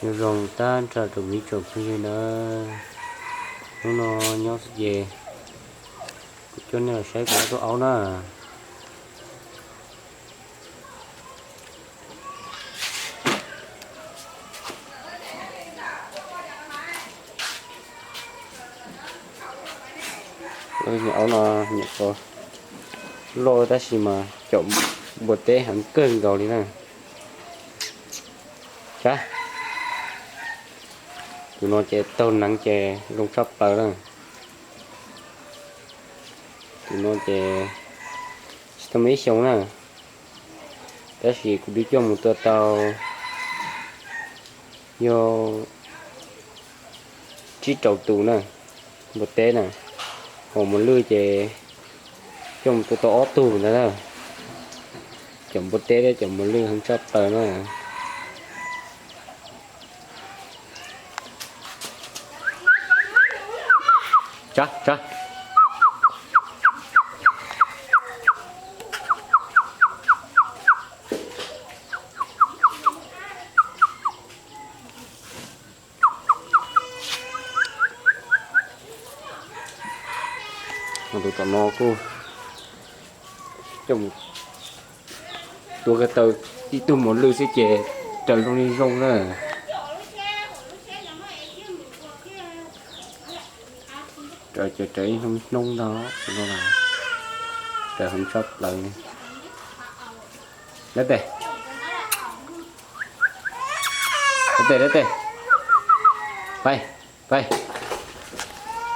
Nyob zoo tag nrho rau kuv ib tsoom phooj ywg na, hnub no nyob xwb ces kuv coj nej los saib kuv ob tug aub na. Aub no nyuam qhuav loj tab sis mas caum npua teb heev kawg nkaus li na. Sab, tus no ces taug neev ces zoo tshaj plaws na. Tus no ces tsis tau muaj ib xyoos na, tab sis kuv twb coj mus tua tau yog tsib rau tus na, npua teb na. Ho mos lwj ces coj mus tua tau ob tug ntawd na. Cov npua teb thiab cov mos lwj heev tshaj plaws na. Tsa, tsa. Tus tom no kuj coj mus tua kiag tau ib tug mos lwj xwb ces raws zoo li zoo na. Raws ces raws ib hnub hnub ntag, raws heev tshaj plaws li. Dab tes, dab tes, dab tes, pais, pais.